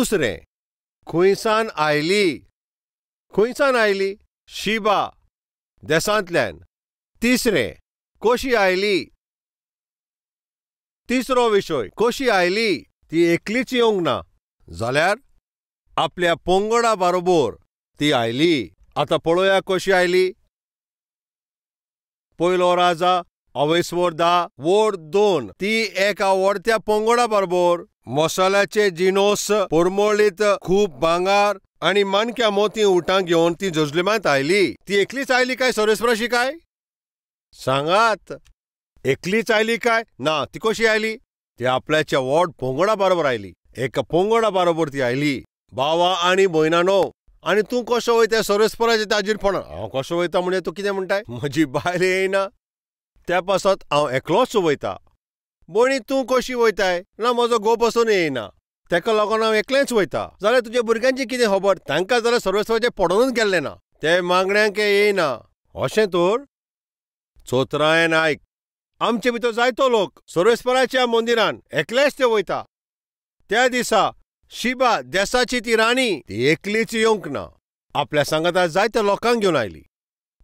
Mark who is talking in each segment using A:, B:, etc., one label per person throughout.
A: दुसरें, खंयसान आयली? खंयसान आयली? शिबा देसांतल्यान. तिसरें, कशी आयली? तिसरो विशय, कशी आयली? ती एकलीच येवंक ना जाल्यार आपल्या पंगडा बरोबर ती आयली. आतां पळोवया कशी आयली. पयलो राजा अवेस्वर 10 वड 2. ती एका व्हडत्या पंगडा बरोबर मसाल्याचे जिनोस, परमळीत खूब भांगर आनी माणक्या मोती उटां घेवन ती जेरुसलेमांत आयली. ती एकलीच आयली काय सर्वेस्पराशी काय? सांगात, एकलीच आयली काय? ना, ती कशी आयली? ती आपल्याच्या व्हड पंगडा बरोबर आयली. एका पंगडा बरोबर ती आयली. भावा आनी भयणानो, आनी तूं कसो वयता सर्वेस्पराच्या ताजीरपणान? हांव कसो वयता म्हणजे तूं कितें म्हणटाय? म्हजी बायल येयना, त्या पासत हांव एकलोच वयता. भयणी तूं कशी वयताय? ना, म्हजो घोव पसून येयना, तेका लागून हांव एकलेंच वयता. जाल्यार तुज्या भुरग्यांची कितें खबर? तांकां जाल्यार सर्वेस्पराचें पडोनूच गेल्लें ना, ते मागण्यांक येयना. अशें तर चोत्रायन आयक, आमचे भितर जायतो लोक सर्वेस्पराच्या मंदिरान एकलेच ते वयता. त्या दिसा शिबा देसाची ती राणी ती एकलीच येवंक ना, आपल्या सांगाता जायत्या लोकांक घेवन आयली.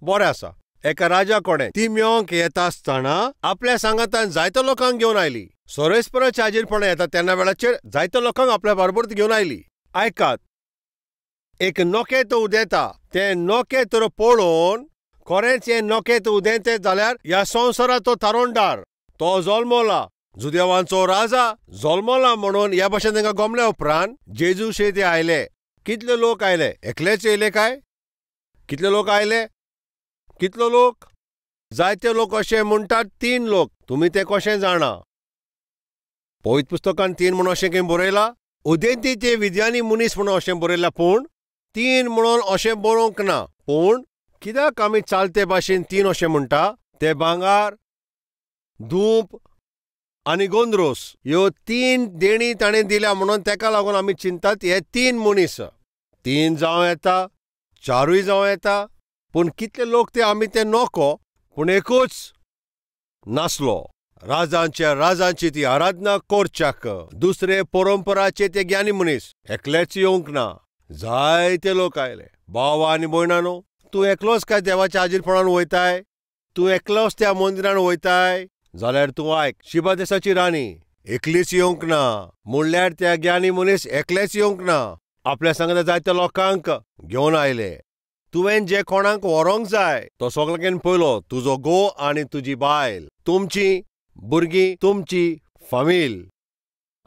A: बरें आसा, एका राजा कडेन ती मेवंक येता आसतना आपल्या सांगातान जायत्या लोकांक घेवन आयली. सर्वेस्पराच्या हाजीरपणान येता तेन्ना वेळाचेर जायत्या लोकांक आपल्या बरोबर ती घेवन आयली. आयकात, एक नोकेत उदेता, तें नोकेत पळोवन खरेंच हें नोकेत उदेंते जाल्यार ह्या संवसाराचो तारोंडार तो जल्मला, जुदेवांचो राजा जल्मला म्हणून ह्या भाशेन तांकां गमल्या उपरांत जेजूशे ते आयले. कितले लोक आयले? एकलेच येयले काय? कितले लोक आयले? कितलो लोक? जायते लोक अशें म्हणटात 3 लोक. तुमी तें कशें जाणा? पवित्र पुस्तकान 3 म्हणून अशें कितें बरयलां? उदेंतीचे विद्यानी मनीस म्हणून अशें बरयलां, पूण 3 म्हणून अशें बरोवंक ना. पूण कित्याक आमी चालते भाशेन 3 अशें म्हणटा? ते भांगर, धूप आनी गोंद्रोस ह्यो 3 देणी ताणें दिल्या म्हणून तेका लागून आमी चिंतात हे 3 मनीस. 3 जावं येता, 4 जावं येता, पूण कितले लोक ते आमी ते नको. पूण एकूच नासलो. राजांच्या राजांची ती आराधना करच्याक दुसरे परंपराचे ते ज्ञानी मनीस एकलेच येवंक ना, जायते लोक आयले. भावा आनी भयणानो, तूं एकलोच काय देवाच्या हाजीरपणान वयताय? तूं एकलोच त्या मंदिरान वयताय जाल्यार तूं आयक, शिबा देसाची राणी एकलीच येवंक ना, म्हणल्यार त्या ज्ञानी मनीस एकलेच येवंक ना, आपल्या सांगाता जायत्या लोकांक घेवन आयले. तुवें जे कोणाक व्हरोंक जाय तो सगळ्यान पयलो तुजो घोव आनी तुजी बायल, तुमची भुरगीं, तुमची फामील.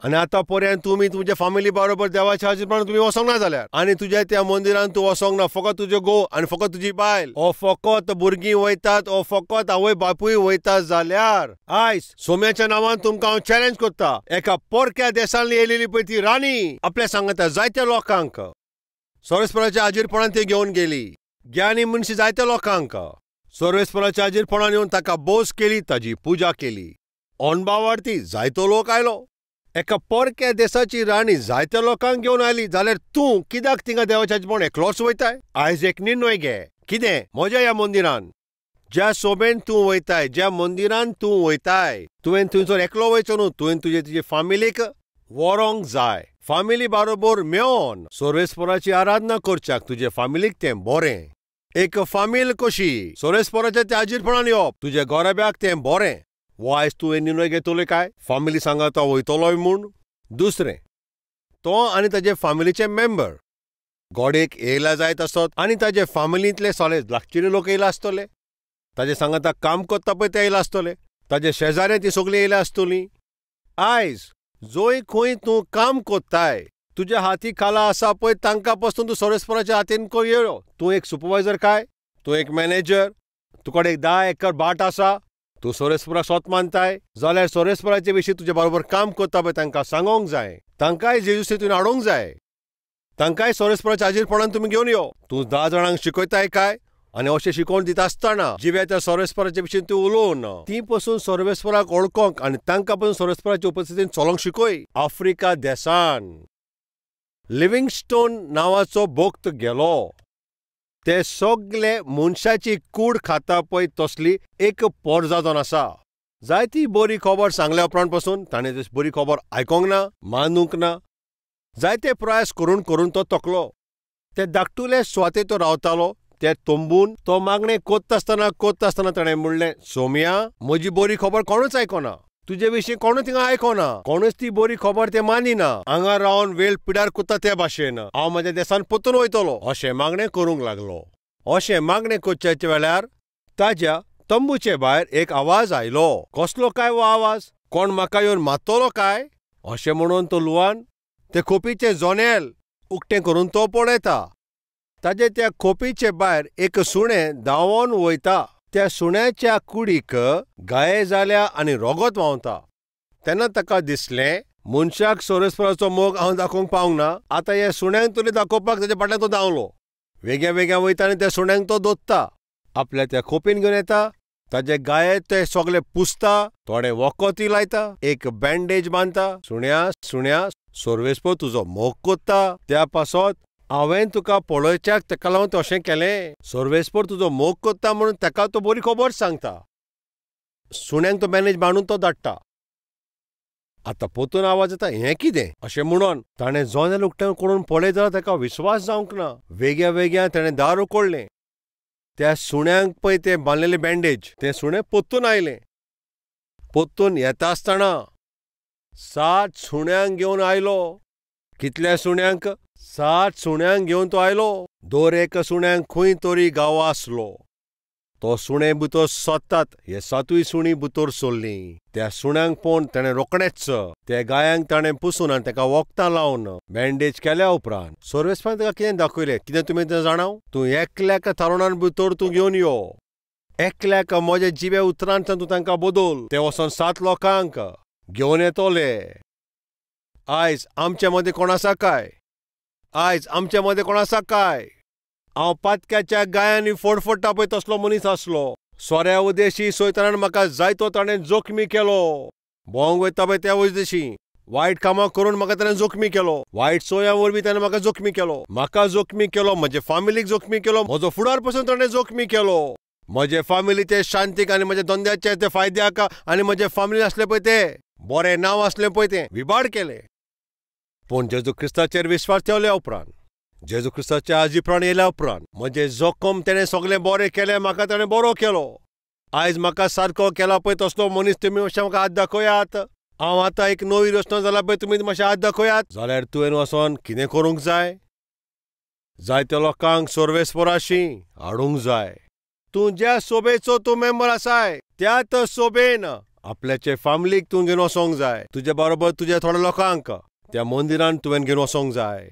A: आनी आतां पर्यंत तुमी तुमच्या फामिली बरोबर देवाच्या हाजीरपणान तुमी वचोंक ना जाल्यार, आनी तुज्या त्या मंदिरान तूं वचोंक ना, फकत तुजो घोव आनी फकत तुजी बायल, ओ फकत भुरगीं वयतात, ओ फकत आवय बापूय वयतात जाल्यार आयज सोम्याच्या नांवान तुमकां हांव चॅलेंज करता. एका परक्या देशांनी येयलेली पळय ती राणी आपल्या सांगाता जायत्या लोकांक सर्वेस्पराच्या हाजीरपणान ती घेवन गेली. ज्ञानी मनशी जायत्या लोकांक सर्वेस्पराच्या हाजीरपणान येवन ताका बोस केली, ताजी पुजा केली. अणभावार्थी जायतो लोक आयलो. एका परक्या देसाची राणी जायत्या लोकांक घेवन आयली जाल्यार तूं कित्याक थिंगा देवाच्या हाजीरपणान एकलोच वयताय? आयज एक निर्णय घे, कितें म्हज्या ह्या मंदिरान ज्या सोबेन तूं वयताय, ज्या मंदिरान तूं वयताय, तुवें थंयसर एकलो वयचो न्हू, तुवें तुजे तुजे फामिलीक व्हरोंक जाय. फामिली बरोबर मेळोन सर्वेस्पराची आराधना करच्याक तुजे फामिलीक तें बरें. एक फामील कशी सर्वेस्पराच्या त्या हाजीरपणान येवप तुज्या घराब्याक तें बरें. वो आयज तुवें निर्णय घेतलो काय फामिली सांगाता वयतलोय म्हूण? दुसरें, तो आनी ताजे फामिलीचे मेंबर गोडेक येयला जायत आसत आनी ताजे फामिलींतले सगळे लागचेले लोक येयला आसतले, ताजे सांगाता काम करता पळय ते येयला आसतले, ताजे शेजारी ती सगळीं येयला आसतलीं. आयज जंय खंय तूं काम कोत्ताय, तुज्या हाती खाला आसा पळय तांकां पसून तूं सर्वेस्पराच्या हातीन येयलो. तूं एक सुपरवायजर काय, तूं एक मॅनेजर, तुकडे एक 10 एकर भाट आसा, तूं सर्वेस्पराक सोत मानताय जाल्यार सर्वेस्पराचे विशीं तुजे बरोबर काम करता पळय तांकां सांगोंक जाय, तांकांय जेजू तुवें हाडूंक जाय, तांकांय सर्वेस्पराच्या हाजीरपणान तुमी घेवन यो. तूं 10 जाणांक शिकयताय काय आनी अशें शिकोवन दिता आसतना जिव्या त्या सर्वेस्पराचे विशीं तूं उलोवन ती पसून सर्वेस्पराक वळखोंक आनी तांकां पसून सर्वेस्पराचे उपस्थितीन चलोवंक शिकय. आफ्रिका देसान लिव्हिंगस्टोन नांवाचो भक्त गेलो. ते सगळे मनशाची कूड खाता पळय तसली एक पोरजादन आसा. जायती बरी खबर सांगल्या उपरांत पसून ताणें बरी खबर आयकोंक ना, मानूंक ना. जायते प्रयास करून करून तो थकलो. ते धाकटुले सुवाते तो रावतालो ते तंबून तो मागणें कोत्ता आसतना आसतना ताणें म्हणलें, सोम्या, म्हजी बरी खबर कोणूच आयकना, तुजे विशीं कोणूच थिंगा आयकना, कोणूच ती बरी खबर ते मानिना. हांगा रावन वेळ पिडार कोत्ता त्या भाशेन हांव म्हज्या देसान परतून वयतलो, अशें मागणें करूंक लागलो. अशें मागणें करच्या वेळार ताज्या तंबूचे भायर एक आवाज आयलो. कसलो काय हो आवाज? कोण म्हाका येवन मारतलो काय? अशें म्हणून तो लुवान ते खोपीचें जनेल उक्तें करून तो पळयता. ताजे त्या खोपीचे भायर एक सुणें धांवोन वयता. त्या सुण्याच्या कुडीक घाये जाल्या आनी रोगत व्हांवता. तेन्ना ताका दिसलें, मनशाक सोरेस्पराचो मोग हांव दाखोवंक पावंक ना, आतां ह्या सुण्यांक तरी दाखोवपाक ताच्या फाटल्यान तो धांवलो. वेग्या वेग्या वयता आनी त्या सुण्यांक तो दोत्ता, आपल्या त्या खोपीन घेवन येता, ताजे गाये ते सगळे पुसता, थोडे वखदूय लायता, एक बँडेज बांदता. सुण्या सुण्या, सोर्वेस्पर तुजो मोग कोत्ता, त्या पासत हांवें तुका पळोवच्याक ताका लागून तशें केलें. सोर्वेस्पर तुजो मोग कोत्ता म्हणून ताका तो बरी खबर सांगता. सुण्यांक तो बँडेज बांदून तो धाडटा. आतां परतून आवाज येता, हें कितें? अशें म्हणून ताणें जनेल उक्तें करून पळयत जाल्यार ताका विस्वास जावंक ना. वेग्या वेग्या ताणें दार उकडलें. त्या सुण्यांक पळय तें बांदलेलें बँडेज, तें सुणें परतून आयलें. परतून येता आसतना 7 सुण्यांक घेवन आयलो. कितल्या सुण्यांक? 7 सुण्यांक घेवन तो आयलो. दर एका सुण्यांक खंय तरी गांव आसलो. तो सुणें भितर सोदतात, हे 7 सुणीं भितर सोडलीं. त्या सुण्यांक पळोवन ताणें रोखडेंच त्या गायांक ताणें पुसून आनी ताका वखदां लावन बँडेज केल्या उपरांत सोर्वेस्परान ताका कितें दाखयलें, कितें तुमी जाणाव? तूं एकल्याक तरुणान भितर तूं घेवन यो, एकल्याक म्हज्या जिव्या उतरांतल्यान तूं तांकां बदल, ते वचोन 7 लोकांक घेवन येतले. आयज आमचे मदें कोण आसा काय? आयज आमचे मदें कोण आसा काय? हांव पातक्याच्या गायांनी फडफडटा पळय तसलो मनीस आसलो. सोऱ्या उदेशी सोयताना म्हाका जायतो ताणें जोखमी केलो. भोंवंक वयता पळय त्या उदेशी वायट कामां करून म्हाका ताणें जोखमी केलो. वायट सोयां वरवीं ताणें म्हाका जोखमी केलो. म्हाका जोखमी केलो, म्हजे फामिलीक जोखमी केलो, म्हजो फुडार पसून ताणें जोखमी केलो. म्हजे फामिलीचे शांतीक आनी म्हज्या धंद्याचे ते फायद्याक आनी म्हजे फामिली आसले पळय ते बरें नांव आसलें पळय तें विबाड केलें. पूण जेजू क्रिस्ताचेर विस्वास ठेवल्या उपरांत, जेजू क्रिस्ताच्या आजी प्राण येयल्या उपरांत म्हजें जखम तेणें सगळें बरें केलें, म्हाका ताणें बरो केलो. आयज म्हाका सारको केला पळय तसलो मनीस तुमी मातशें म्हाका हात दाखयात. हांव आतां एक नवी रचना जाला पळय, तुमी मातशें हात दाखयात. जाल्यार तुवें वचोन कितें करूंक जाय? जायत्या लोकांक सोर्वेस्पराशी हाडूंक जाय. तूं ज्या सोबेचो तूं मेंबर आसाय त्याच सोबेन आपल्याचे फामिलीक तूं घेवन वचोंक जाय. तुजे बरोबर तुज्या थोड्या लोकांक त्या मंदिरान तुवें घेवन वचोंक जाय.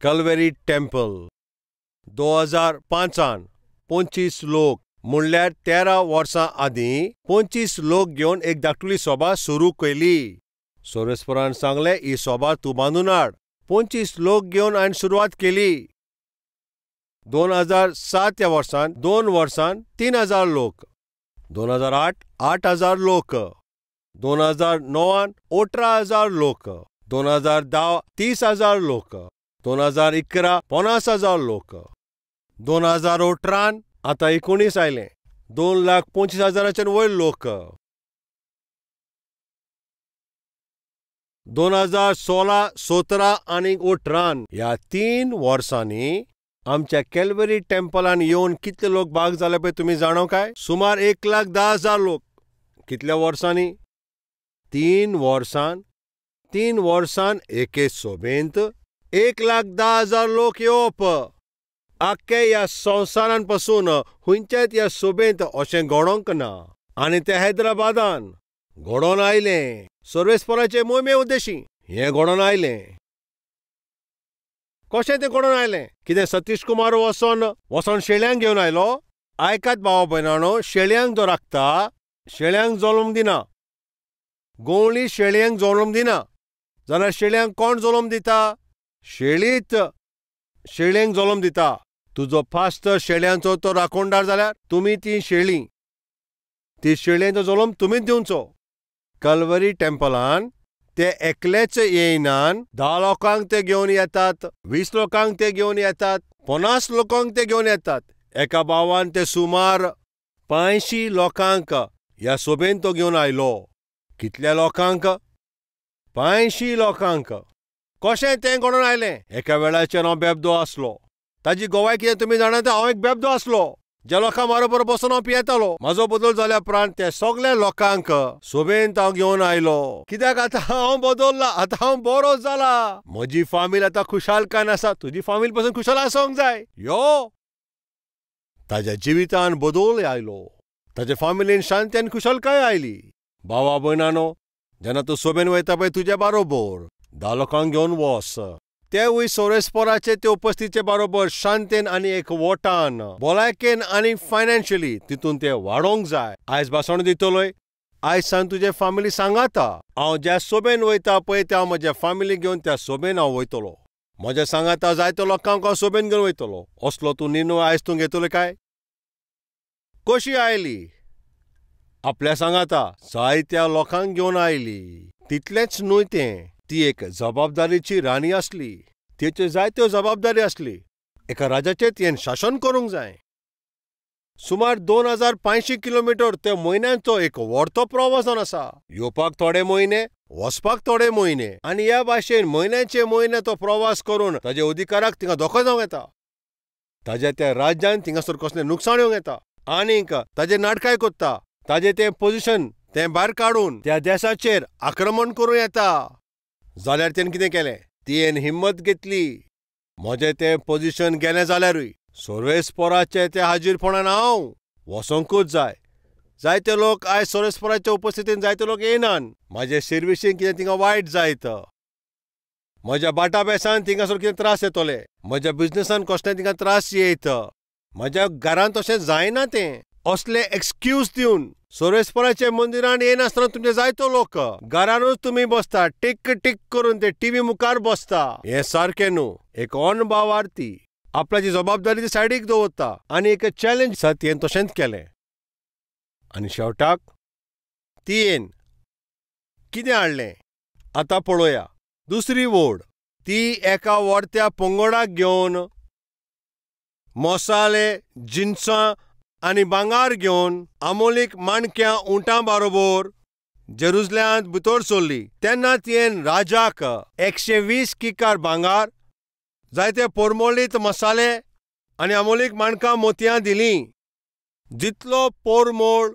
A: कल्वेरी टेम्पल 2005 25 लोक, म्हणल्यार 13 वर्सां आदीं 25 लोक घेवन एक धाकटुली सभा सुरू केली. सोर्वेस्परान सांगलें, ही सभा तूं बांदून हाड. 25 लोक घेवन हांवें सुरवात केली. 2007 ह्या वर्सान 2 वर्सान 3000 लोक, 2008 8000 लोक, 2009 18000 लोक, 2010 30000 लोक, 2011 50000 लोक, 2018 आतां 19 आयलें 2,25,000 वयर लोक, 2016 17 आनी 18 ह्या 3 वर्सांनी आमच्या कॅल्वरी टेम्पलान येवन कितले लोक भाग जाले पळय तुमी जाणो काय? सुमार 1,10,000 लोक. कितल्या वर्सांनी? 3 वर्सान. 3 वर्सान एके सोबेंत 1,10,000 लोक येवप. आख्खे ह्या संवसारान पसून खंयच्याच ह्या सोबेंत अशें घडोवंक ना. आनी तें हैदराबादान घडोवन आयलें. सर्वेस्पराचे मोहिमे उद्देशी हें घडोवन आयलें. कशें तें घडोवन आयलें? कितें सतीश कुमार वचोन वचोन शेळ्यांक घेवन आयलो? आयकात भावा भयणानो, शेळ्यांक जो राखता शेळ्यांक जल्म दिना. गवळी शेळयांक जल्म दिना जाल्यार शेळयांक कोण जल्म दिता? शेळीच शेळयांक जल्म दिता. तुजो पास्टर शेळयांचो तो राखणदार जाल्यार तुमी ती शेळी, ती शेळयांचो जल्म तुमीच दिवचो. कल्वरी टेम्पलान ते एकलेच येयनान, 10 लोकांक ते घेवन येतात, 20 लोकांक ते घेवन येतात, 50 लोकांक ते घेवन येतात. एका भावान ते सुमार 85 लोकांक ह्या सोबेन तो घेवन आयलो. कितल्या लोकांक? 85 लोकांक. कशें तें घडोवन आयलें? एका वेळाचेर हांव बेबदो आसलो. ताजी गोवाय कितें तुमी जाणात? हांव एक बेबदो आसलो. ज्या लोकां बरोबर बसून हांव पियेतालो. म्हाजो बदल जाल्या उपरांत ते सगल्या लोकांक सोबेंत हांव घेवन आयलो. कित्याक आतां हांव बदल्ला, आतां हांव बरो जाला. म्हजी फामील आतां खुशालकायेन आसा. तुजी फामील पसून खुशाल आसूंक जाय. यो, ताज्या जिवितान बदल आयलो. ताज्या फामिलीन शांती आनी खुशालकाय आयली. भावा भयणानो, जेन्ना तूं सोबेन वयता पळय तुज्या बरोबर 10 लोकांक घेवन वस. तेवूय सोरेस्पोराचे ते उपस्थितीचे बरोबर शांतेन आनी एकवटान, भलायकेन आनी फायनान्शियली तितून ते वाडोवंक जाय. आयज भाशण दितलोय. आयज सावन तुजे फामिली सांगाता. हांव ज्या सोबेन वयता पळय त्या हांव म्हज्या फामिली घेवन त्या सोबेन हांव वयतलो. म्हज्या सांगाता जायते लोकांक हांव सोबेन घेवन वयतलो. असलो तूं निर्णय आयज तूं घेतलो काय? कशी आयली? आपल्या सांगाता जायत्या लोकांक घेवन आयली. तितलेंच न्हय तें, ती एक जबाबदारीची राणी आसली. तिच्यो जायत्यो जबाबदारी आसली. एका राजाचें तिणें शासन करूंक जाय. सुमार 2500 किलोमिटर ते म्हयन्यांचो एक व्हडतो प्रवास जावन आसा. येवपाक थोडे म्हयने, वचपाक थोडे म्हयने, आनी ह्या भाशेन म्हयन्याचे म्हयने तो प्रवास करून ताज्या अधिकाराक थिंगा धोको जावंक येता. ताज्या त्या राज्यान थिंगासर कसलें नुकसाण येवंक येता. आनीक ताजेर नाटकांय कोत्ता. ताजें तें पोजिशन तें भायर काडून त्या देशाचेर आक्रमण करूं येता. जाल्यार तेणें कितें केलें? तिणें हिम्मत घेतली. म्हजें तें पोजिशन गेलें जाल्यारूय सोर्वेस्पोराचें तें हाजीरपणान हांव वचोंकूच जाय. जायते लोक आयज सोर्वेस्पोराच्या उपस्थितीन जायते लोक येनात. म्हाजे सर्विसीन कितें थिंगा वायट जायत, म्हज्या बाटाबेसान थिंगासर कितें त्रास येतले, म्हज्या बिजनसान कसलें थिंगा त्रास येयत, म्हज्या घरांत तशें जायना तें. असले एक्सक्यूज दिवन सोर्वेस्पोराच्या मंदिरान येनासतना तुमचे जायतो लोक घरानूच तुमी बसता, टिक टिक करून ते टीव्ही मुखार बसता. हें सारकें न्हू. एक अनभावार्थी आपल्याची जबाबदारी ती सायडीक दवरता आनी एक चॅलेंज आसा. तिणें तशेंच केलें आनी शेवटाक तिणें कितें हाडलें आतां पळोवया. दुसरी वोड. ती एका व्हडत्या पंगडाक घेवन मसाले, जिनसां आनी भांगर घेवन आमोलीक माणक्यां उंटां बरोबर जेरुजल्यांत भितर सरली. तेन्ना तिणें राजाक 120 किकार भांगर, जायते पोरमोळीत मसाले आनी आमोलीक माणकां मोतयां दिलीं. जितलो पोरमोळ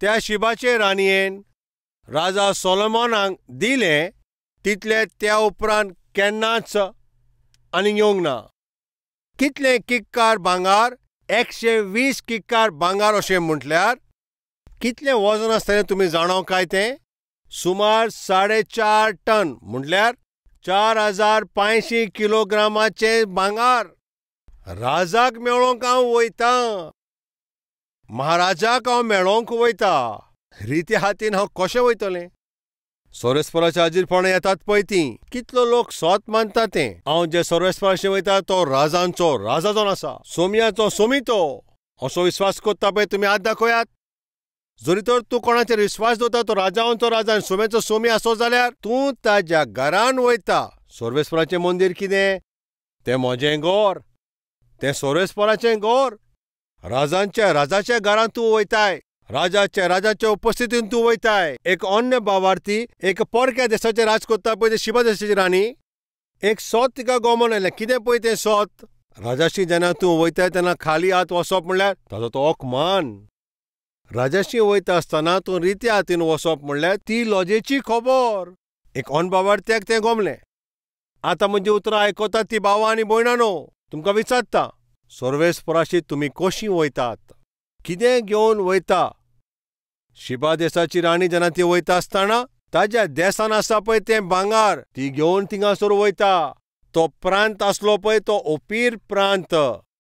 A: त्या शिबाचे राणयेन राजा सोलोमनाक दिलें तितलें त्या उपरांत केन्नाच आनी येवंक ना. कितलें किक्कार भांगर? 120 किक्कार भांगर. अशें म्हटल्यार कितलें वजन आसतलें तुमी जाणा काय तें? सुमार 4.5 टन, म्हटल्यार 4500 किलोग्रामाचें भांगर. राजाक मेळोवंक हांव वयतां, महाराजाक हांव मेळोवंक वयता. रित्या हातीन हांव कशें वयतलें? सोरेस्पराच्या हाजीरपणां येतात पळय तीं. कितलो लोक सोत मानता तें. हांव जे सोरेस्पराशी वयता तो राजांचो राजा जावन आसा, सोमयाचो सोमी तो. असो विस्वास करता पळय तुमी हात दाखयात. जरी तर तूं कोणाचेर विस्वास दवरता तो राजांचो राजा आनी सोम्याचो सोमी आसो जाल्यार तूं ताज्या घरान वयता. सोर्वेस्पराचें मंदीर कितें? तें म्हजें घर, तें सोर्वेस्पराचें घर. राजांच्या राजाच्या घरान तूं वयताय, राजाच्या राजाच्या उपस्थितीन तूं वयताय. एक अन्य भावार्थी एक परक्या देशाचें राज करता पळय ते शिबा देशाची राणी. एक सोत तिका गोमोन आयलें. कितें पळय तें सोत? राजाशी जेन्ना तूं वयताय तेन्ना खाली हात वचप म्हणल्यार ताजो तो अपमान. राजाशी वयता आसतना तूं रित्या हातीन वचप म्हणल्यार ती लजेची खबर. एक अनभावार्थ्याक तें गोमलें. आतां म्हजी उतरां आयकतात ती भावां आनी भयणानो, तुमकां विचारता, सोर्वेस्पराशी तुमी कशीं वयतात? कितें घेवन वयता? शिबा देशाची राणी जेन्ना ती वयता आसतना ताज्या देसान आसा पळय तें भांगर ती घेवन थिंगासर वयता. तो प्रांत आसलो पळय तो ओपीर प्रांत.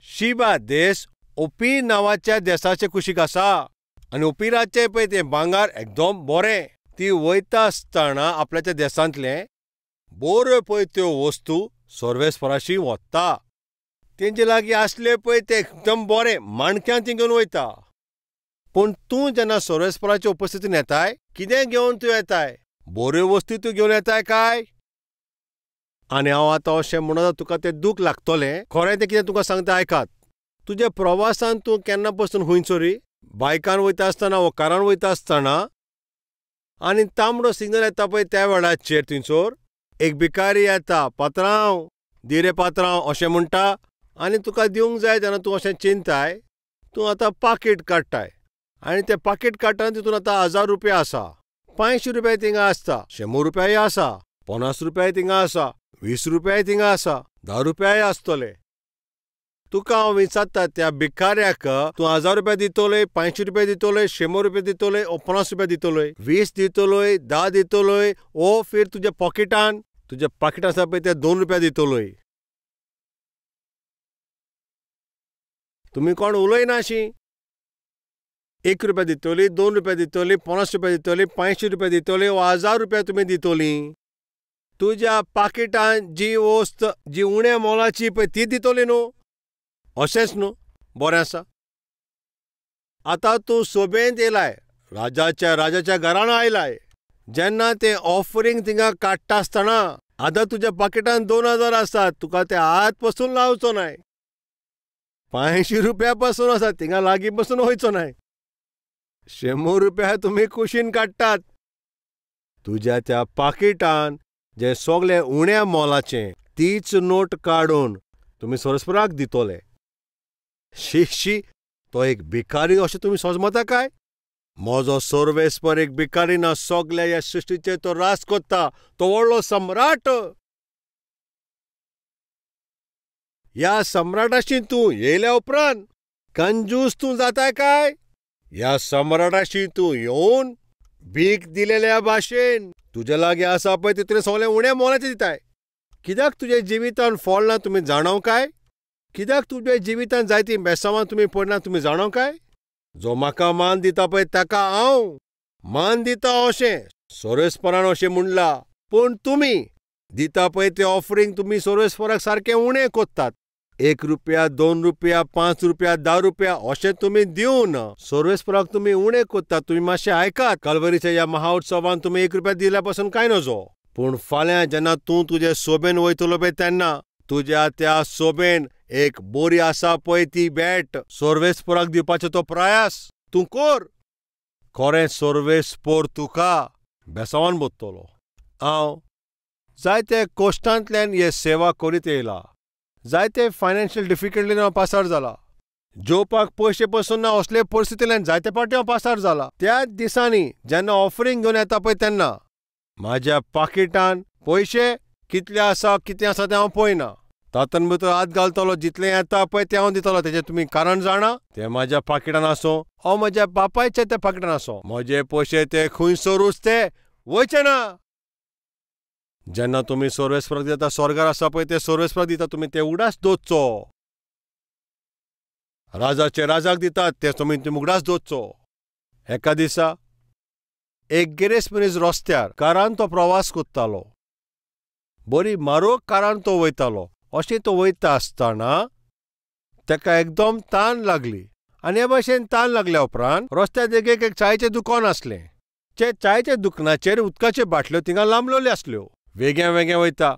A: शिबा देश ओपीर नांवाच्या देसाचे कुशीक आसा आनी ओपिराचें पळय तें भांगर एकदम बरें. ती वयता आसतना आपल्याच्या देसांतलें बऱ्यो पळय त्यो वस्तू सोर्वेस्पराशी वता. तेंचे लागीं आसले पळय ते एकदम बरें माणक्यां ती घेवन वयता. पूण तूं जेन्ना सोर्वेस्पराचे उपस्थितीन येताय, कितें घेवन तूं येताय? बऱ्यो वस्तू तूं घेवन येताय काय? आनी हांव आतां अशें म्हणून तुका तें दूख लागतलें. खरें तें कितें तुका सांगता आयकात. तुज्या प्रवासान तूं केन्ना पसून हुंयसरी बायकान वयता आसतना वो कारान वयता आसतना आनी तांबडो सिग्नल येता पळय त्या वेळाचेर थंयसर एक भिकारी येता, पात्रांव दी रे पात्रांव अशें म्हणटा आनी तुका दिवंक जाय तेन्ना तूं अशें चिंताय, तूं आतां पाकीट काडटाय आनी तें पाकीट काडटा तितून आतां 1000 रुपया आसा, 500 रुपया थिंगा आसता, 100 रुपयाय आसा, 50 रुपयाय थिंगा आसा, 20 रुपयाय थिंगा आसा, 10 रुपयाय आसतले. तुका हांव विचारता, त्या भिकाऱ्याक तूं 1000 रुपया दितलोय, 500 रुपया दितलोय, 100 रुपया दितलोय, ओ 50 रुपया दितलोय, 20 दितलोय, 10 दितलोय, ओ फिर तुज्या पॉकेटान, तुज्या पाकिटान आसा पळय ते 2 रुपया दितलोय. तुमी कोण उलयनाशी? 1 रुपया दितली, 2 रुपया दितली, 50 रुपया दितली, 500 रुपया दितली, ओ 1000 रुपया तुमी दितली. तुज्या पाकिटान जी वस्त जी उण्या मोलाची पळय ती दितली न्हू, अशेंच न्हू? बरें आसा. आतां तूं सोबेंत येयलाय, राजाच्या राजाच्या घरान आयलाय. जेन्ना तें ऑफरींग थिंगा काडटा आसतना आतां तुज्या पाकिटान 2000 आसात, तुका ते हात पसून लावचो नाय. 500 रुपया पसून आसा, थिंगा लागीं पसून वयचो नाय. 100 रुपया तुमी कुशीन काडटात. तुज्या त्या पाकिटान जें सगळें उण्या मोलाचें तीच नोट काडून तुमी सरस्पराक दितले. शी शी, तो एक भिकारी अशें तुमी सोजमता काय? म्हजो सर्वेस्पर एक भिकारी ना, सगल्या ह्या सृश्टीचेर तो राज कोत्ता, तो व्हडलो सम्राट. ह्या सम्राटाशी तूं येयल्या उपरांत कंजूस तूं जाताय काय? ह्या सम्राटाशी तूं येवन भीक दिलेल्या भाशेन तुज्या लागीं आसा पळय तितलें सगळें उणें मोलाचें दिताय. कित्याक तुज्या जिवितान फळ ना तुमी जाणाव काय? कित्याक तुज्या जिवितान जायतीं बेसांवां तुमी पडना तुमी जाणाव काय? जो म्हाका मान दिता पळय ताका हांव मान दिता अशें सर्वेस्परान अशें म्हणलां. पूण तुमी दिता पळय तें ऑफरींग तुमी सर्वेस्पराक सारकें उणें कोत्तात. 1 रुपया, 2 रुपया, 5 रुपया, 10 रुपया अशें तुमी दिवन सर्वेस्पराक तुमी उणें कोत्तात. तुमी मातशें आयकात, कालवरीच्या ह्या महाउत्सवान तुमी 1 रुपया दिल्या पासून कांय नजो. पूण फाल्यां जेन्ना तूं तुजे सोबेन वयतलो पळय तेन्ना तुज्या त्या सोबेन एक बोरी आसा पळय ती भेट सर्वेस्पराक दिवपाचो तो प्रयास तूं कोर. खरें सर्वेस्पर तुका बेसावान बोत्तलो. हांव जायते कोश्टांतल्यान हे सेवा करीत येयला, जायते फायनान्शियल डिफिकल्टीन हांव पासार जाला, जेवपाक पयशे पसून ना असले परिस्थितींतल्यान जायते फावटी हांव पासार जाला. त्याच दिसांनी जेन्ना ऑफरींग घेवन येता पळय तेन्ना म्हाज्या पाकिटान पयशे कितले आसा कितें आसा तें हांव पळयना. तातूंत भितर हात घालतलो, जितलें येता पळय तें हांव दितलो. तेजें तुमी कारण जाणा, तें म्हाज्या पाकिटान आसूं ओ म्हज्या बापायच्या त्या पाकिटान आसूं, म्हजे पयशे ते खंयसरूच ते वयचे ना. जेन्ना तुमी सर्वेस्पराक दिता, स्वर्गार आसा पळय ते सर्वेस्पराक दिता, तुमी ते उगडास दवरचो. राजाचे राजाक दितात ते तुमी उगडास दवरचो. एका दिसा एक गिरेस्त मनीस रस्त्यार कारान तो प्रवास कोत्तालो, बरी म्हारग कारान तो वयतालो. अशें तो वयता आसतना ताका एकदम तान लागली आनी हे भाशेन तान लागल्या उपरांत रस्त्या देगेक एक चायचें दुकान आसलें. ते चायच्या दुकानाचेर उदकाच्यो बाटल्यो थिंगा लांबलेल्यो आसल्यो. वेग्या वेग्या वयता,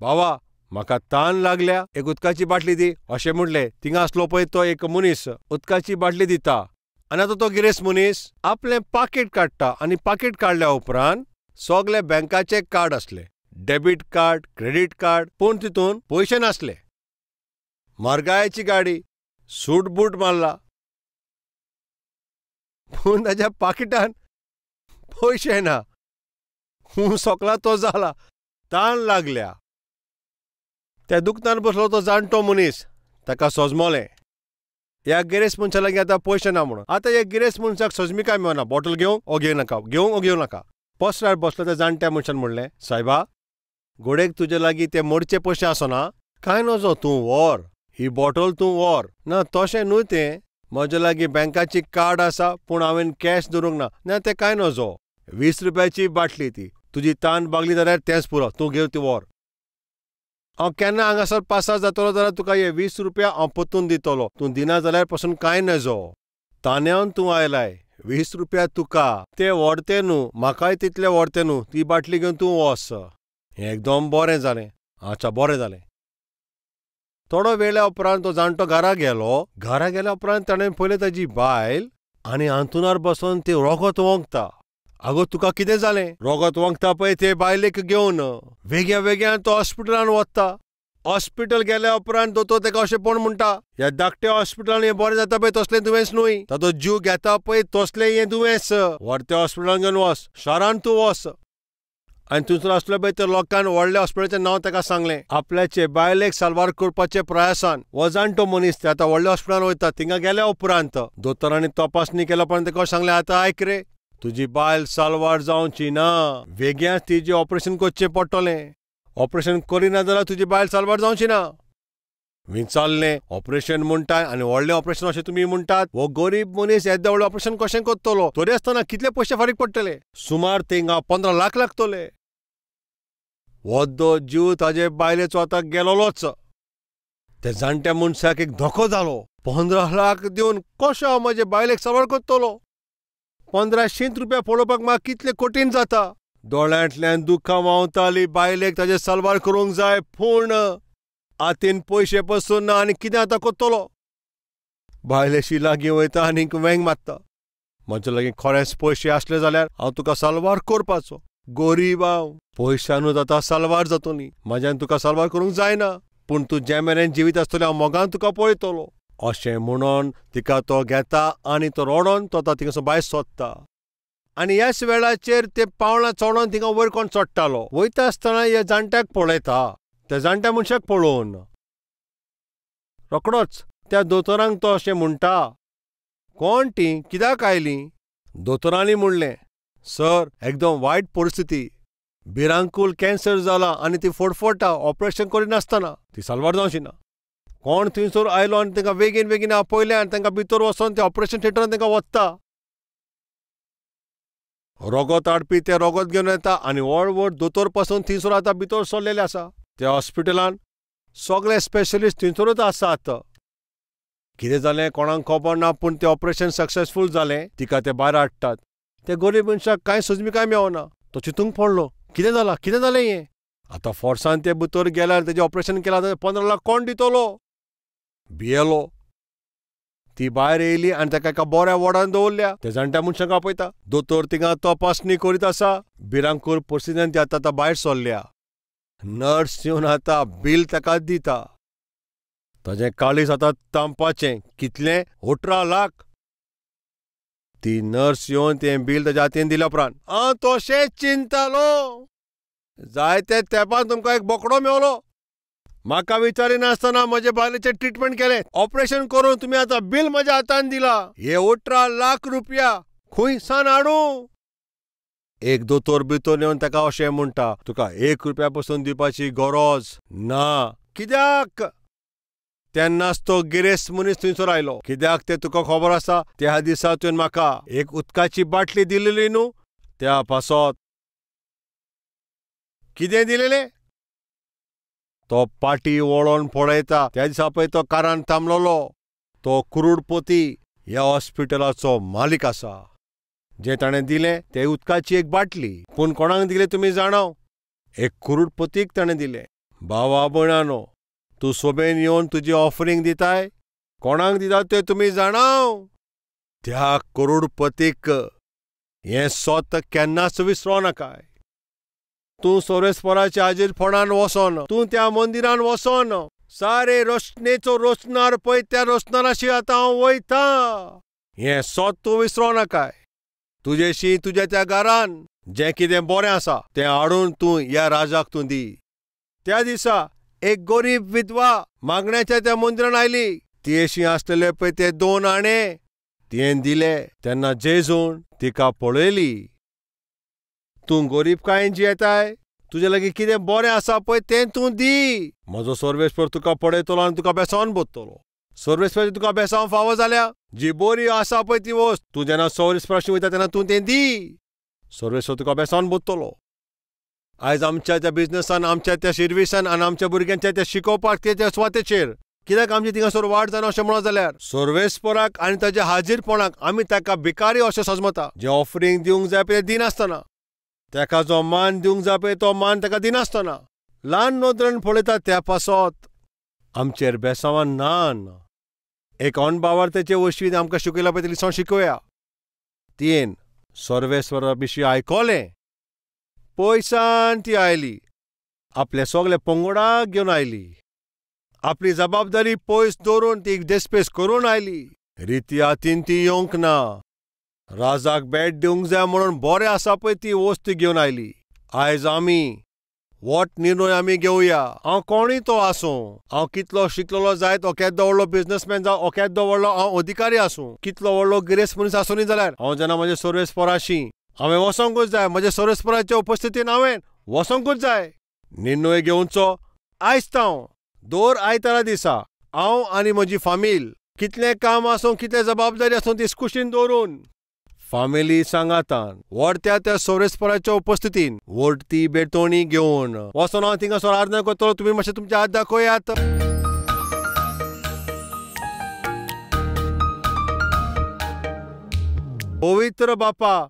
A: बाबा म्हाका तान लागल्या, एक उदकाची बाटली दी अशें म्हणलें. थिंगा आसलो पळय तो एक मनीस उदकाची बाटली दिता आनी आतां तो गिरेस्त मनीस आपलें पाकीट काडटा आनी पाकीट काडल्या उपरांत सगळे बँकाचे कार्ड आसले, डेबीट कार्ड, क्रेडीट कार्ड, पूण तितून पयशे नासले. म्हारगायेची गाडी, सूट बूट मारला, पूण ताज्या पाकिटान पयशे ना. हूं सोकला तो जाला, तान लागल्या. त्या दुकानार बसलो तो जाणटो मनीस, ताका सोजमोलें ह्या गिरेस्त मनशा लागीं आतां पयशे ना म्हणून. आतां ह्या गिरेस्त मनशाक सोजमिकाय मेळना, बॉटल घेवंक ओ घेवं नाका, घेवंक ओ घेवं नाका. पसऱ्यार बसलो त्या जाणट्या मनशान म्हणलें, सायबा घोडेक तुजे लागीं ते मोडचे पयशे आसना, कांय नजो, तूं व्हर ही बॉटल, तूं व्हर. ना तशें न्हू तें, म्हजे लागीं बँकाची कार्ड आसा पूण हांवें कॅश दवरूंक ना. ना तें कांय नजो, 20 रुपयाची बाटली ती, तुजी तान बागली जाल्यार तेंच पुरो, तूं घेवन ती व्हर. हांव केन्ना हांगासर पासार जातलो जाल्यार तुका हे 20 रुपया हांव परतून दितलो, तूं दिना जाल्यार पसून कांय नजो. तान्यान तूं आयलाय, 20 रुपया तुका, ते व्हरते न्हू, म्हाकाय तितले व्हरते न्हू, ती बाटली घेवन तूं वच. हें एकदम बरें जालें, अच्छा बरें जालें. थोडो वेळा उपरांत तो जाणटो घरा गेलो. घरा गेल्या उपरांत ताणें पळयलें ताजी बायल आनी हांतुणार बसून ती रोगत ओंकता आगो तुका कितें जालें? रोगत वंकता पळय ते बायलेक घेवन वेग्या वेग्यान तो हॉस्पिटलान वता. हॉस्पिटल गेल्या उपरांत दोतोर ताका अशें पळोवन म्हणटा, ह्या धाकट्या हॉस्पिटलान हें बरें जाता पळय तसलें दुयेंस न्हय, ताचो जीव घेता पळय तसलें हें दुयेंस. व्हडत्या हॉस्पिटलान घेवन वच, शारान तूं वच. आनी थंयसर आसलो पळय त्या लोकान व्हडल्या हॉस्पिटलाचें नांव ताका सांगलें. आपल्याचे बायलेक साल्वार करपाचे प्रयासान हो जाणटो मनीस ते आतां व्हडल्या हॉस्पिटलान वयता. थिंगा गेल्या उपरांत दोतोरांनी तपासणी केल्या उपरांत ताका सांगलें, आतां आयक रे, तुजी बायल साल्वार जावची ना, वेग्याच तिजें ऑपरेशन करचें पडटलें. ऑपरेशन करिना जाल्यार तुजी बायल साल्वार जावची ना. विचारलें, ऑपरेशन म्हणटाय आनी व्हडलें ऑपरेशन अशें तुमी म्हणटात, हो गरीब मनीस येदें व्हडलें ऑपरेशन कशें करतलो? तरी आसतना कितले पयशे फारीक पडटले? सुमार थिंगा 15 लाख लागतले. वद्दो जीव ताजे बायलेचो आतां गेलोलोच. त्या जाणट्या मनशाक एक धोको जालो. 15 लाख दिवन कशें हांव म्हजे बायलेक साल्वार करतलो? 1500 रुपया पळोवपाक म्हाका कितलें कठीण जाता. दोळ्यांतल्यान दुखां व्हांवताली. बायलेक ताजें साल्वार करूंक जाय, पूण हातीन पयशे पसून ना आनी कितें आतां करतलो? बायलेशी लागीं वयता आनीक वेंग मारता. म्हजे लागीं खरेंच पयशे आसले जाल्यार हांव तुका साल्वार करपाचो. गरीब हांव, पयशानूच आतां साल्वार जातली. म्हज्यान तुका साल्वार करूंक जायना, पूण तूं जे मेरेन जिवीत आसतलें हांव मोगान तुका पळयतलो. अशें म्हणून तिका तो घेता आनी तो रडोन तो आतां थिंगासून भायर सोदता. आनी ह्याच वेळाचेर ते पावलां चडोन थिंगा वयर कोण चडटालो. वयता आसतना ह्या जाणट्याक पळयता. त्या जाणट्या मनशाक पळोवन रोकडोच त्या दोतोरांक तो अशें म्हणटा, कोण तीं, कित्याक आयलीं? दोतोरांनी म्हणलें, सर एकदम वायट परिस्थिती, भिरांकूल कॅन्सर जाला आनी ती फडफडटा, ऑपरेशन करिनासतना ती साल्वार जावची ना. कोण थंयसर आयलो आनी तांकां बेगीन बेगीन आपयलें आनी तांकां भितर वचोन ते ऑपरेशन थिएटरान तांकां वता. रोगत हाडपी तें रोगत घेवन येता आनी व्हड व्हड दोतोर पासून थंयसर आतां भितर सरलेले आसा. त्या हॉस्पिटलान सगळे स्पेशलिस्ट थंयसरूच आसात. कितें जालें कोणाक खबर ना, पूण तें ऑपरेशन सक्सेसफूल जालें. तिका ते भायर हाडटात. त्या गरीब मनशाक कांय सोजमिकाय मेवना. तो चिंतूंक पडलो, कितें जालां, कितें जालें हें? आतां फोर्सान ते भितर गेल्यार तेजें ऑपरेशन केलां जाल्यार 15 लाख कोण दितलो? भियेलो. ती भायर येयली आनी ताका एका बऱ्या वॉर्डान दवरल्या. त्या जाणट्या मनशाक आपयता. दोतोर थिंगा तपासणी करीत आसा. भिरांकूळ परिस्थितीन ती आतां आतां भायर सरल्या. नर्स येवन आतां बील ताका दिता. ताजें काळीज आतां तांबपाचें. कितलें? 18 लाख. ती नर्स येवन तें बील ताज्या हातीन दिल्या उपरांत हांव तशेंच चिंतालो, जायते तेंपान तुमकां एक बोकडो मेवलो. म्हाका विचारिनासतना म्हजे बायलेचें ट्रिटमेंट केलें, ऑपरेशन करून तुमी आतां बील म्हज्या हातान दिलां. हे 18 लाख रुपया खंय सान हाडूं? एक दोतोर भितर येवन ताका अशें म्हणटा, तुका 1 रुपया पसून दिवपाची गरज ना. कित्याक? तेन्नाच तो गिरेस्त मनीस थंयसर आयलो. कित्याक तें तुका खबर आसा? त्या दिसा तुवें म्हाका एक उदकाची बाटली दिलेली न्हू, त्या पासत कितें दिलेलें? तो पाटी वळोन पळयता. त्या दिसा पळय तो कारान थांबलेलो. तो करोडपती ह्या हॉस्पिटलाचो मालीक आसा. जें ताणें दिलें तें उदकाची एक बाटली, पूण कोणाक दिलें तुमी जाणाव? एक करोडपतीक ताणें दिलें. भावा भयणानो, तूं सोबेन येवन तुजी ऑफरींग दिताय, कोणाक दितात तें तुमी जाणाव? त्या करोडपतीक. हें सत केन्नाच विसरो नाकाय. तूं सोरेस्पराच्या हाजीरपणान वचोन, तूं त्या मंदिरान वचोन, सारे रोशणेचो रोशणार पळय त्या रोशणाराशी आतां हांव वयता. हें सत तूं विसरो नाकाय. तुजेशी तुज्या त्या घरान जें कितें बरें आसा तें हाडून तूं ह्या राजाक तूं दी. त्या दिसा एक गरीब विधवा मागण्याच्या त्या मंदिरान आयली. ती आसलेले पळय ते 2 आणे तियेन दिले. तेन्ना जेजून तिका पळयली. तूं गरीबकायेन जियेताय, तुजे लागीं कितें बरें आसा पळय तें तूं दी. म्हजो सर्वेस्पर तुका पळयतलो आनी तुका बेसावन बदतलो. सर्वेस्पराचें तुका बेसांव फावो जाल्या जी बरी आसा पळय ती वस्त तूं जेन्ना सर्वेस्पराशी वयता तेन्ना तूं तें दी. सर्वेस्पर तुका बेसावन बदतलो. आयज आमच्या त्या बिजनसान, आमच्या त्या शिर्विसान आनी आमच्या भुरग्यांच्या त्या शिकोवपाक त्या सुवातेचेर कित्याक आमची थिंगासर वाड जायना अशें म्हणत जाल्यार सर्वेस्पराक आनी ताच्या हाजीरपणाक आमी ताका भिकारी अशें सजमता. जें ऑफरींग दिवंक जाय पळय दिनासतना, ताका जो मान दिवंक जाय पळय तो मान ताका दिनासतना ल्हान नदरेन पळयता. त्या पासत आमचेर बेसांवान नान. एक अणभावार्थेचे वशीन आमकां शिकयला पळय तें लिसांव शिकोवया. 3 सर्वेस्वरा विशीं आयकलें. पयसान ती आयली, आपले सगळे पंगडाक घेवन आयली, आपली जबाबदारी पयस दवरून ती देसपेस करून आयली. रिती हातीन ती येवंक ना. राजाक भेट दिवंक जाय म्हणून बरें आसा पळय ती वस्त घेवन आयली. आयज आमी वट निर्णय आमी घेवया. हांव कोणूय तो आसूं, हांव कितलो शिकलेलो जायत, हो केदो व्हडलो बिजनसमॅन जावं, हो केदो व्हडलो हांव अधिकारी आसूं, कितलो व्हडलो गिरेस्त मनीस आसूं जाल्यार हांव जेन्ना म्हजे सर्वेस्पराशी हांवें वचोंकूच जाय. म्हज्या सर्वेस्पराचे उपस्थितीन हांवें वचोंकूच जाय. निर्णय घेवचो आयज हांव दर आयतारा दिसा हांव आनी म्हजी फामील कितलें काम आसूं, कितलें जबाबदारी आसूं ती कुशीन दवरून फामिली सांगातान व्हडत्या त्या सर्वेस्पराच्या उपस्थितीन व्हडती बेटोणी घेवन वचोन हांव थिंगासर आराधना करतलो. तुमी मातशें तुमचे हात दाखयात. पवित्र बापा,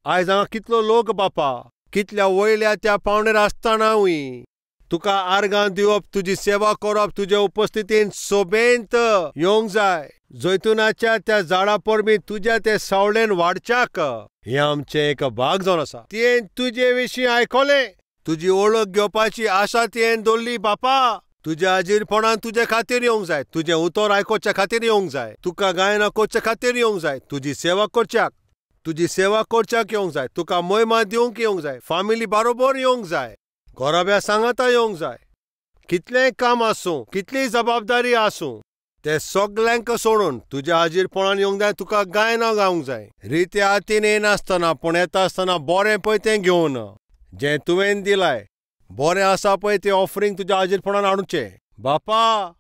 A: आयज हांगा कितलो लोक बापा कितल्या वयल्या त्या पावणेर आसतनाय तुका आर्गां दिवप, तुजी सेवा करप, तुजे उपस्थितीन सोबेंत येवंक जाय. जैतुनाच्या त्या झाडा परबी तुज्या ते सावळेन वाडच्याक हें आमचें एक भाग जावन आसा. तियेन तुजे विशीं आयकलें, तुजी वळख घेवपाची आशा तियेन दवरली. बापा, तुज्या हाजीरपणान तुजे खातीर येवंक जाय, तुजें उतर आयकुच्या खातीर येवंक जाय, तुका गायना करच्या खातीर येवंक जाय, तुजी सेवा करच्याक, तुजी सेवा करच्याक येवंक जाय, तुका मोहिमा दिवंक येवंक जाय, फामिली बरोबर येवंक जाय, घराब्या सांगाता येवंक जाय. कितलेंय काम आसूं, कितलीय जबाबदारी आसूं, ते सगल्यांक सोडून तुज्या हाजीरपणान येवंक जाय, तुका गायना गावंक जाय. रित्या हातीन येनासतना पूण येता आसतना बरें पळय तें घेवन जें तुवें दिलाय बरें आसा पळय तें ऑफरींग तुज्या हाजीरपणान हाडुचें. बापा,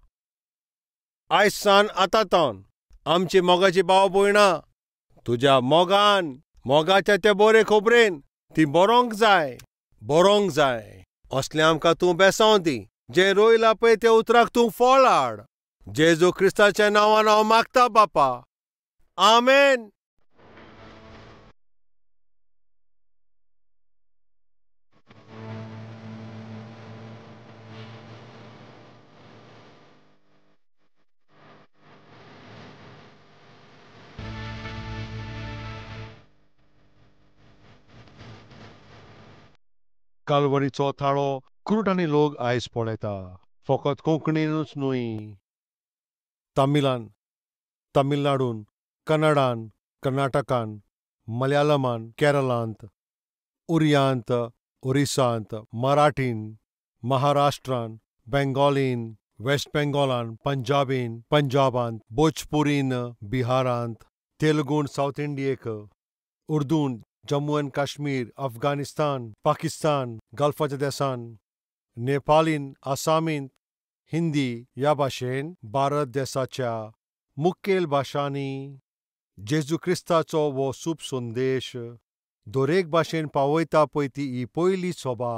A: आयज सान आतां तावन आमची मोगाची भाव भयणां तुज्या मोगान, मोगाच्या ते बरे खबरेन ती बरोवंक जाय, बरोवंक जाय. असलें आमकां तूं बेसांव दी. जें रोयलां पळय त्या उतराक तूं फळ हाड. जेजू क्रिस्ताच्या नांवान हांव मागता बापा, आमेन. कालवरीचो थाळो कुरुटांनी लोक आयज पळयता, फकत कोंकणीनूच न्हय, तमिळान, तमिळनाडून, कन्नडान, कर्नाटकान, मलयाळमान, केरळांत, उरियांत, ओरिसांत, मराठीन, महाराष्ट्रान, बेंगॉलीन, वेस्ट बेंगॉलान, पंजाबीन, पंजाबांत, भोजपुरीन, बिहारांत, तेलुगून सावथ इंडियेक, उर्दून, जम्मू एंड काश्मीर, अफगाणिस्तान, पाकिस्तान, गल्फाच्या देसान, नेपालीन, आसामीन, हिंदी ह्या भाशेन भारत देसाच्या मुखेल भाशांनी जेजू क्रिस्ताचो हो सूप संदेश दरेक भाशेन पावयता पळय ती ही पयली सभा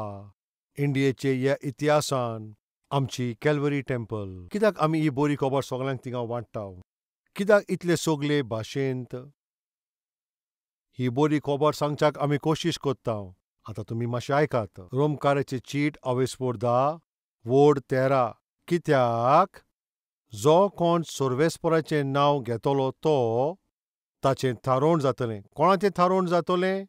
A: इंडियेचे ह्या इतिहासान आमची कॅल्वरी टेम्पल. कित्याक आमी ही बरी खबर सगल्यांक थिंगा वांट्टा? कित्याक इतले सगले भाशेंत ही बरी खबर सांगच्याक आमी कोशिश करता? आतां तुमी मातशें आयकात. रोमकाराची चीट अवेस्पोर 10 वोड 13. कित्याक जो कोण सर्वेस्पराचें नांव घेतलो तो ताचें थारोवण जातलें. कोणाचें थारोवण जातलें?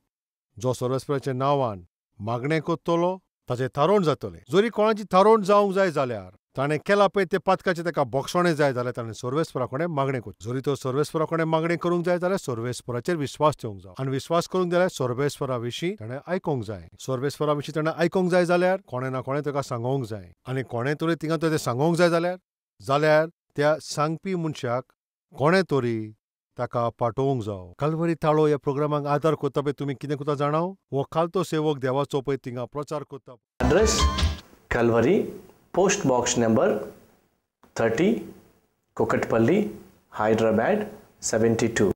A: जो सर्वेस्पराच्या नांवान मागणें करतलो ताचें थारोवण जातलें. जरी कोणाची थारोवण जावंक जाय जाल्यार ताणें केलां पळय तें पातकाचें ताका बक्षणें जाय जाल्यार ताणें सर्वेस्परा कडेन मागणें करचें. जरी तो सर्वेस्परा कडेन मागणें करूंक जाय जाल्यार सर्वेस्पराचेर विस्वास ठेवंक जाय, आनी विस्वास करूंक जाल्यार सर्वेस्परा विशीं ताणें आयकूंक जाय. सर्वेस्परा विशीं ताणें आयकूंक जाय जाल्यार कोणें ना कोणें ताका सांगोंक जाय, आनी कोणें तरी थिंगा तें सांगोंक जाय जाल्यार त्या सांगपी मनशाक कोणें तरी ताका पाठोवंक जावो. कालवरी थाळो ह्या प्रोग्रामाक आदार करता पळय तुमी कितें करता जाणाव? हो खालतो सेवक देवाचो पळय थिंगा प्रचार करता.
B: Address Calvary, post box number 30, Kukatpally, Hyderabad 72.